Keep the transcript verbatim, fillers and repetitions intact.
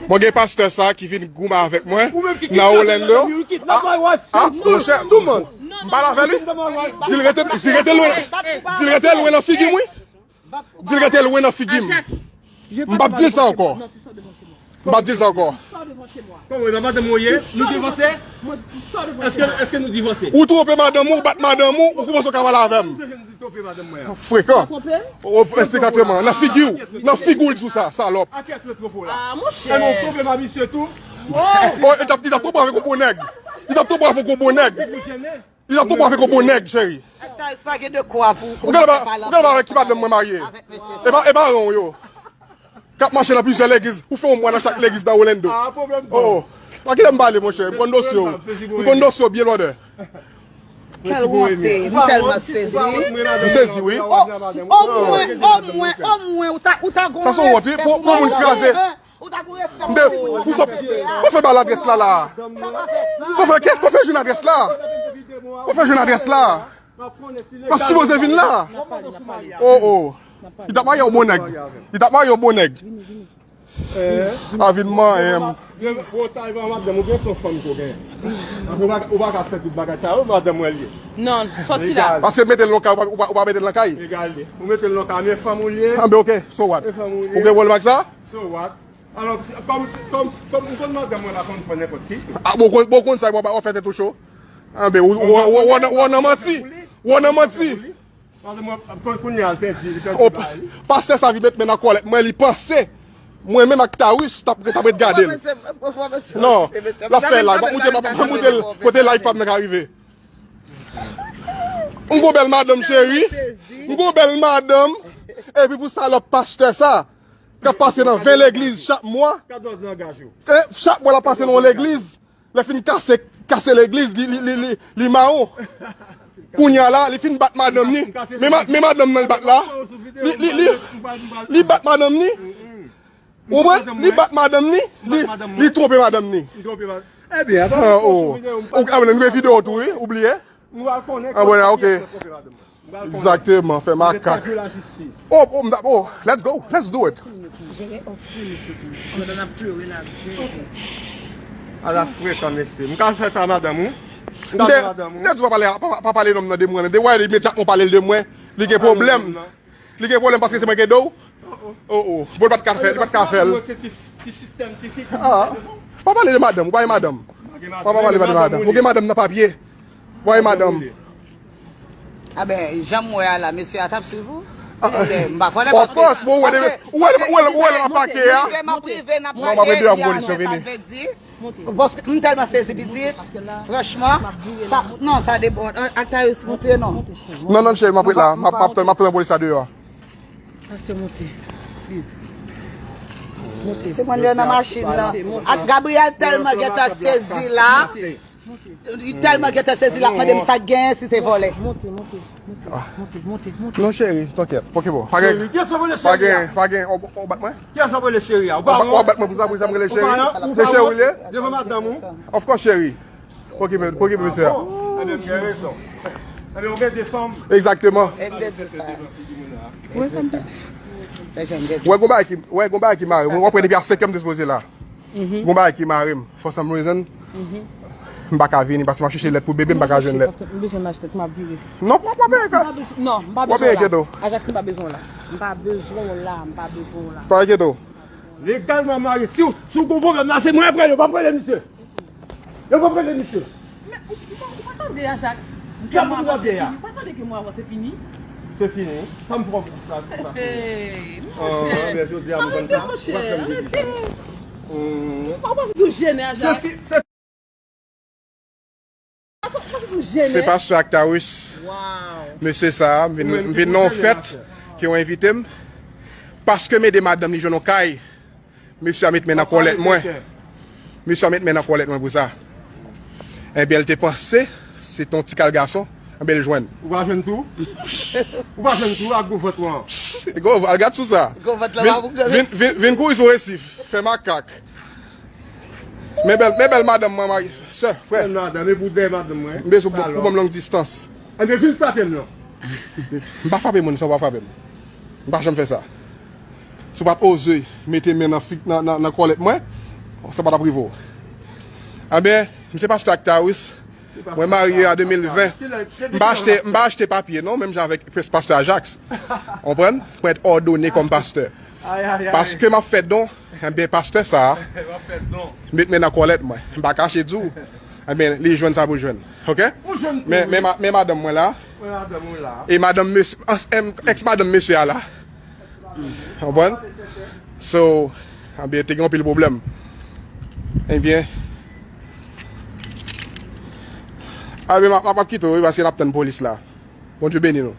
Mwen gen pastè sa ki vin goumen avèk mwen nan Orlando. Ah, ah, monchè, m pale avè li. Di l rete, di l rete lwen, di l rete lwen nan figi m, wi. Di l rete lwen nan figi m. M p ap di l sa ankò. M p ap di l sa ankò. Kòman e pa madanm ou ye? Nou divorce? Èske, èske nou divorce? Ou twonpe madanm ou, ou bat madanm ou, ou kòmanse w ka pale avè m. Frekan. O, egzakteman. Nan figi w. Nan figi w l di w sa, salòp. A kiyès mwen twonpe w la? Ah, monchè. Èske w twonpe m a misye tou? O, li t ap, li t ap twonpe w avèk yon bon nèg. Li t ap twonpe w avèk yon bon nèg. Li t ap twonpe w avèk yon bon nèg, cheri. Ou gade ba, ou gade ba avèk ki madanm mwen marye. E pa, e pa ron yo. K ap mache nan plizyè legliz. Ou fè yon mwa nan chak legliz nan Orlando. Oh, oh. Pa kite m pale, monchè. M konn dosye w. M konn dosye w byen lòdè. Kèl wonte, m tèlman sezi. M sezi, wi. Omwen, omwen, omwen, ou ta, ou ta gon respè pou madanm mwen. Sa se wonte, wi. Pou, pou moun kraze. Ou ta gon respè pou madanm mwen. Ou fè ba l adrès la, la. Ou fè, kès, ou fè jwenn adrès la. Ou fè jwenn adrès la. Ou sipoze vin la. Oh, oh. Li t ap marye yon bon nèg. Li t ap marye yon bon nèg. Eh. A vin manyen m. Ou ta rive an madanm, ou gen son fanm ke w genyen. Ou pa, ou pa ka fè tout bagay sa yo, madanm mwen li ye. Non, sòti la. Paske mete l nan kay, ou pa, ou pa, ou pa mete l nan kay. Egal li. Ou mete l nan kay, men fanm ou li ye. Anben, ok, so what? Ou gen pwoblèm ak sa? So what? Alò, kòm, kòm, kòm ou konn madanm mwen pa konn fè nenpòt ki. Ah, bon, bon, konn sa, w ap fè tèt ou cho. Anben, ou, ou, ou, ou, ou nan manti. Ou nan manti. Madanm mwen, kounye a, l pèdi, li pèdi bagay li. Pastè sa vin met men nan kòlèt mwen, li panse mwen menm ak Tawis t ap, t ap ret gade l. Non, l ap fè live, m ap moute, m ap moute l kote live pa m nan ka rive. M gon bèl madanm, cheri. M gon bèl madanm. Epi pou salòp pastè sa, k ap pase nan ven legliz chak mwa. E chak mwa l ap pase nan yon legliz. Lè fin kase, kase legliz, li, li, li, li, li mawon. Kounye a la, li fin bat madanm ni. Men ma-, men madanm nan l bat la. Li, li, li, li bat madanm ni. Ou konprann? Li bat madanm ni. Li, li twonpe madanm ni. Ebyen, oh. Ou, ah, nou gen videyo tou, wi, ou bliye? Nou al konnen. Ah, bon, ok. Egzakteman, fè makak. Oh, oh, m ta-, oh, let's go, let's do it. Jere, oh, wi, mesye tou. Pandan n ap pleure la, jere. Ala frekan, mesye. M ka fè sa, madanm ou? M ka fè madanm ou? M te di w pa pale, pa, pa pale nonm nan de mwen, men de w imedyatman w pale l de mwen, li gen pwoblèm. Li gen pwoblèm paske se mwen ki ede w. Oh, oh. Bon, li pa t ka fè l, li pa t ka fè l. Ah, pa pale de madanm, ou pa gen madanm. Pa, pa pale de madanm. Ou gen madanm nan papye. Ou pa gen madanm. Ah ben, jan m wè a la, mesye a t ap swiv ou. Ah, ah. M pa konnen paske, paske ou wè, ou wè, ou wè, ou wè l ap atake a. M ap rive, m ap atake, m ap ede a pou polis yo vini. Paske m tèlman sezi, pitit. Franchman, sa, non, sa debòde. Ak Tayous, monte, non. Non, non, cheri, m ap ret la. M ap, m ap tann, m ap tann polis la deyò a. Pastè, monte, please. Monte. Se mwen nan machin nan. Monte, monte. Ak Gabriel tèlman gentan sezi la. Li tèlman gentan sezi, l ap mande m sa k genyen, si se vòlè. Monte, monte, monte, monte, monte, monte. Non, cheri, tankyèt. Pòke bon. Pa gen, pa gen, pa gen, ou, ou bat mwen? Kiyès ap rele cheri a? Ou pa wont? Ou bat mwen pou sa, pou sa m rele cheri? Se cheri ou li ye? Devan madanm ou? Of course, cheri. Pòke, pòke mesye a. Ebyen, m gen rezon. Ebyen, ou gen de fanm. Egzakteman. E m te di sa. Ou wè gon bagay ki, ou wè gon bagay ki mare m. W ap wè depi a senk an m te sipoze la. Gon bagay ki mare m. For some reason, m pa ka vini paske m ap chèche lèt pou bebe, m pa ka jwenn lèt. M bezwen m achte, m ap vire. Non, w ap, w ap peye. Non, m pa bezwen w la. Ajax, m pa bezwen w la. M pa bezwen w la, m pa bezwen w la. Pa enkyete w. Legalman marye. Si w, si w gon pwoblèm la, se mwen ap rele, w p ap rele misye. Yo p ap rele misye. Men ou, ou pa, ou pa tande Ajax? Kiyès pou tande a? Ou pa tande ke mwa avan se fini? Se fini. Sa m pran pou sa, pou sa fini. Hey, monchè. Ah, men jodi a m konn sa. Monchè, arete. Ou pa panse ke w jennen, Ajax? Se fi-, se Se pastè Actaris. Mesye sa a, m vin, m vin nan yon fèt ke yo envite m. Paske m ede madanm li jwenn yon kay, mesye a met men nan kòlèt mwen. Mesye a met men nan kòlèt mwen pou sa. Enben, l te panse se t on ti kal gason, enben l jwenn. Ou pa jwenn tou? Ou pa jwenn tou ak gwo vant ou an? Gwo, al gad sou sa. Gwo vant lan pa pou gran mesye. Vin, vin, vin kouri sou resif, fè makak. Men bèl, men bèl madanm mwen, mari, sè, frè. Bèl madanm, e pou dèyè madanm mwen. M bezwen pou, pou ban m long distans. Ebyen, vin frape m non. M pa frape moun san w pa frape m. M pa janm fè sa. Si w pa t oze mete men nan fi, nan, nan, nan kòlèt mwen, Sa pa t ap rive w. Anben, m se pastè Actaris. Mwen marye an de mil ven. M pa achte, m pa achte papye non, menm jan avèk pastè Ajax. Konprann? Mwen t òdone kòm pastè. Paske m ap fè don, anben pastè sa a met men nan kòlèt mwen. M pa kache di w. Anben li jwenn sa pou jwenn. Oke? Men, men, ma- men madanm mwen la. E madanm mesye, ans- em- èks madanm mesye a la. Konprann? So, anben te gen anpil pwoblèm. Ebyen, anben m ap m ap kite w wi, paske n ap tann polis la. Bondye beni nou.